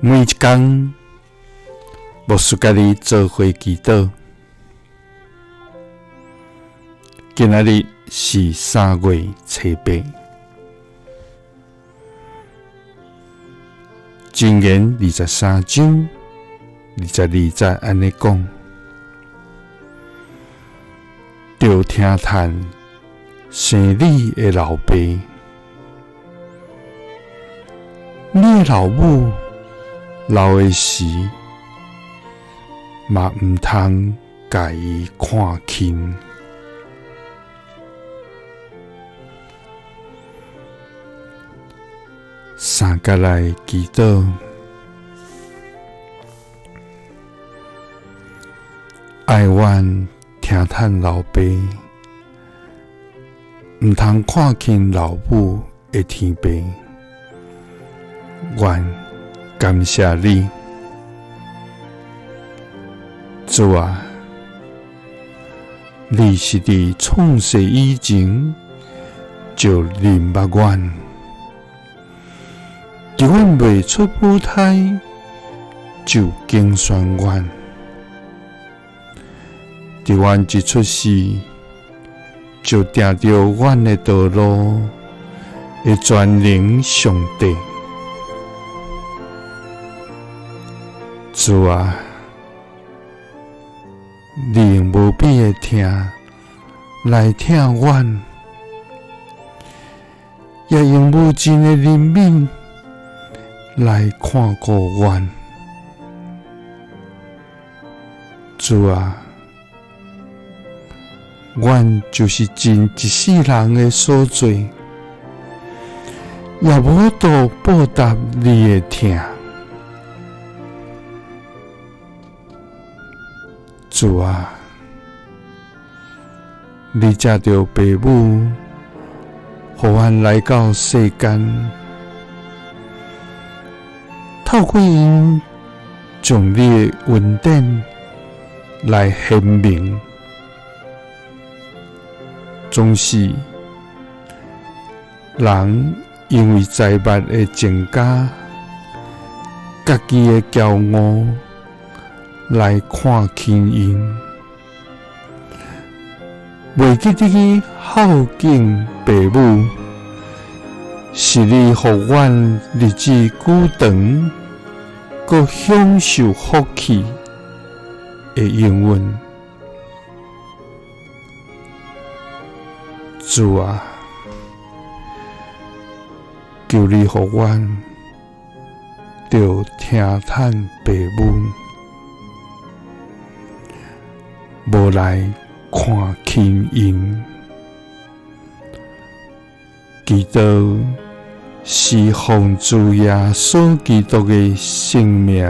每一工，牧師佮你做伙祈禱。今仔日是3月初8，箴言23章22節按呢講：著聽嘆生你的老爸，你的老母老的時，嘛毋通共伊看輕。三角來祈禱，愛阮聽嘆老爸，毋通看輕老母的天父，阮感謝你，主啊，你是佇創世以前就認捌阮，佇阮未出母胎就揀選阮，佇阮一出世就定著阮的道路的全能上帝。主啊，你用無比的疼來疼阮，也用無盡的憐憫來看顧阮。主啊，阮就是盡一世人的所做，也無法度報答你的疼。主啊，你藉著父母，予阮來到世間，透過𪜶將你的恩典來顯明，總是人因為財物的增加，家己的驕傲來看輕𪜶，袂記得去孝敬父母，是你予阮日子久長，閣享受福氣的應允。主啊，求你予阮著聽嘆父母，無來看輕𪜶。祈禱是奉主耶穌基督的聖名，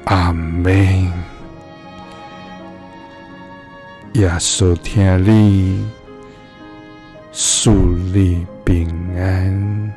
阿們。耶穌疼你，賜你平安。